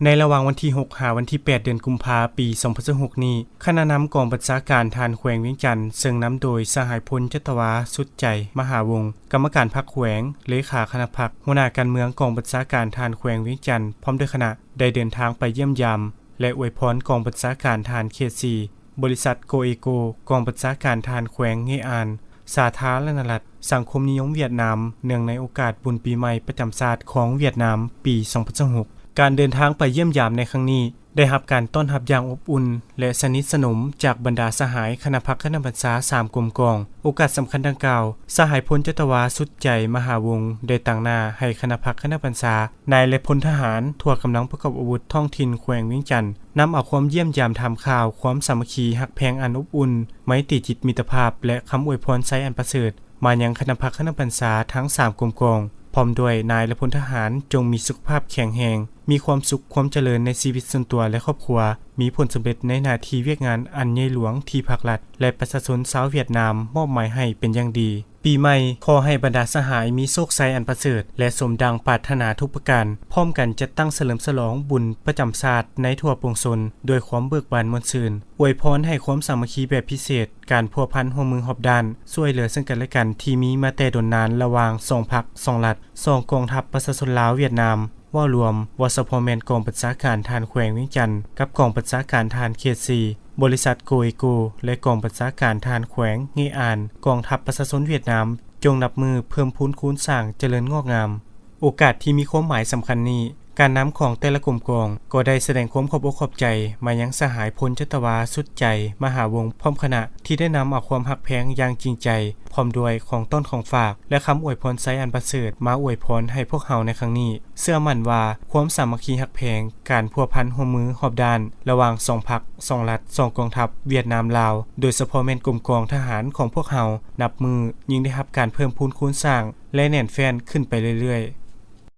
ໃນລະຫວ່າງວັນທີຫົກ ຫາວັນທີແປດ ເດືອນກຸມພາ ປີສອງພັນຊາວຫົກນີ້, ຄະນະນຳກອງບັນຊາການທະຫານແຂວງວຽງຈັນ ເຊິ່ງນຳໂດຍສະຫາຍພົນຈັດຕະວາ ສຸດໃຈ ມະຫາວົງ ກຳມະການພັກແຂວງ, ເລຂາຄະນະພັກ, ຫົວໜ້າການເມືອງກອງບັນຊາການທະຫານແຂວງວຽງຈັນ ພ້ອມດ້ວຍຄະນະ ໄດ້ເດີນທາງໄປຢ້ຽມຢາມ ແລະ ອວຍພອນກອງບັນຊາການທະຫານເຂດສີ່, ບໍລິສັດໂກເອໂກ, ກອງບັນຊາການທະຫານແຂວງເງອານ, ສາທາລະນະລັດສັງຄົມນິຍົມຫວຽດນາມ ເນື່ອງໃນໂອກາດບຸນປີໃໝ່ປະຈຳຊາດຂອງຫວຽດນາມ ປີສອງພັນຊາວຫົກ. ການເດີນທາງໄປຢ້ຽມຢາມໃນຄັ້ງນີ້ ໄດ້ຮັບການຕ້ອນຮັບຢ່າງອົບອຸ່ນ ແລະ ສະໜິດສະໜົມຈາກບັນດາສະຫາຍຄະນະພັກຄະນະບັນຊາສາມກົມກອງ. ໂອກາດສຳຄັນດັ່ງກ່າວ, ສະຫາຍພົນຈັດຕະວາ ສຸດໃຈ ມະຫາວົງ ໄດ້ຕາງໜ້າໃຫ້ຄະນະພັກຄະນະບັນຊາ, ນາຍ ແລະ ພົນທະຫານທົ່ວກຳລັງປະກອບອາວຸດທ້ອງຖິ່ນແຂວງວຽງຈັນ ນຳເອົາຄວາມຢ້ຽມຢາມຖາມຂ່າວ, ຄວາມສາມັກຄີຮັກແພງອັນອົບອຸ່ນ, ໄມຕີຈິດມິດຕະພາບ ແລະ ຄຳອວຍພອນໄຊອັນປະເສີດ ມາຍັງຄະນະພັກຄະນະບັນຊາທັງສາມກົມກອງ, ພ້ອມດ້ວຍນາຍ ແລະ ພົນທະຫານ ຈົ່ງມີສຸຂະພາບແຂງແຮງ, ມີຄວາມສຸກຄວາມຈະເລີນໃນຊີວິດສ່ວນຕົວ ແລະ ຄອບຄົວ, ມີຜົນສຳເລັດໃນໜ້າທີ່ວຽກງານອັນໃຫຍ່ຫຼວງທີ່ພັກລັດ ແລະ ປະຊາຊົນຊາວຫວຽດນາມມອບໝາຍໃຫ້ເປັນຢ່າງດີ. ປີໃໝ່ ຂໍໃຫ້ບັນດາສະຫາຍມີໂຊກໄຊອັນປະເສີດ ແລະ ສົມດັ່ງປາດຖະໜາທຸກປະການ, ພ້ອມກັນຈັດຕັ້ງສະເຫຼີມສະຫຼອງບຸນປະຈຳຊາດໃນທົ່ວປວງຊົນ ດ້ວຍຄວາມເບີກບານມ່ວນຊື່ນ, ອວຍພອນໃຫ້ຄວາມສາມັກຄີແບບພິເສດ, ການພົວພັນຮ່ວມມືຮອບດ້ານ, ຊ່ວຍເຫຼືອເຊິ່ງກັນແລະກັນທີ່ມີມາແຕ່ດົນນານລະຫວ່າງສອງພັກ, ສອງລັດ, ສອງກອງທັບປະຊາຊົນລາວ-ຫວຽດນາມ ເວົ້າລວມ, ເວົ້າສະເພາະແມ່ນກອງບັນຊາການທະຫານແຂວງວຽງຈັນ ກັບກອງບັນຊາການທະຫານເຂດສີ່, ບໍລິສັດໂກເອໂກ ແລະ ກອງບັນຊາການທະຫານແຂວງເງອານ, ກອງທັບປະຊາຊົນຫວຽດນາມ ຈົ່ງນັບມື້ເພີ່ມພູນຄູນສ້າງຈະເລີນງອກງາມ. ໂອກາດທີ່ມີຄວາມໝາຍສຳຄັນນີ້, ການນຳຂອງແຕ່ລະກົມກອງກໍໄດ້ສະແດງຄວາມຂອບອົກຂອບໃຈມາຍັງສະຫາຍພົນຈັດຕະວາ ສຸດໃຈ ມະຫາວົງ ພ້ອມຄະນະ ທີ່ໄດ້ນຳເອົາຄວາມຮັກແພງຢ່າງຈິງໃຈ, ພ້ອມດ້ວຍຂອງຕ້ອນຂອງຝາກ ແລະ ຄຳອວຍພອນໄຊອັນປະເສີດມາອວຍພອນໃຫ້ພວກເຮົາໃນຄັ້ງນີ້. ເຊື່ອໝັ້ນວ່າຄວາມສາມັກຄີຮັກແພງ, ການພົວພັນຮ່ວມມືຮອບດ້ານລະຫວ່າງສອງພັກ, ສອງລັດ, ສອງກອງທັບ ຫວຽດນາມ-ລາວ, ໂດຍສະເພາະແມ່ນກົມກອງທະຫານຂອງພວກເຮົາ, ນັບມື້ຍິ່ງໄດ້ຮັບການເພີ່ມພູນຄູນສ້າງ ແລະ ແໜ້ນແຟ້ນຂຶ້ນໄປເລື້ອຍໆ.